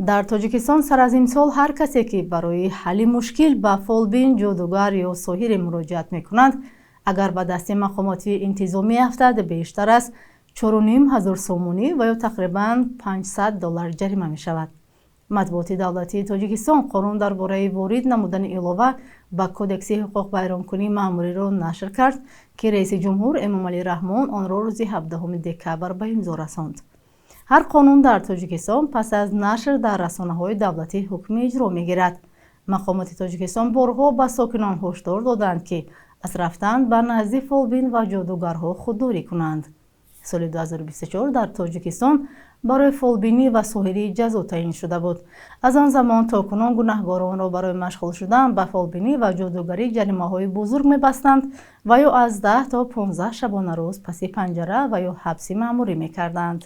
Дар Тоҷикистон сар аз имсол ҳар касе, ки барои ҳалли мушкил ба фолбин, ҷодугар ё соҳире муроҷиат мекунанд, агар ба дасти мақомоти интизомӣ афтад, бештар аз 4500 сомонӣ ва ё тақрибан 500 доллар ҷарима мешавад. Матбуоти давлатии Тоҷикистон қонун дар бораи ворид намудани илова ба Кодекси ҳуқуқвайронкунии маъмуриро нашр кард, ки раиси ҷумҳур Эмомалӣ Раҳмон онро рӯзи 17 декабр ба имзо расонд. Ҳар қонун дар Тоҷикистон пас аз нашр дар расонаҳои давлатӣ ҳукми иҷро мегирад. Мақомоти Тоҷикистон борҳо ба сокинон ҳушдор доданд, ки аз рафтан ба назди фолбин ва ҷодугарҳо худдорӣ кунанд. Соли 2024 дар Тоҷикистон барои фолбинӣ ва соҳирӣ ҷазо таъин шуда буд. Аз он замон то кунун гунаҳгоронро барои машғул шудан ба фолбинӣ ва ҷодугарӣ ҷаримаҳои бузург мебастанд ва ё аз 10 то 15 шабонарӯз паси панҷара ва ё ҳабси маъмурӣ мекарданд.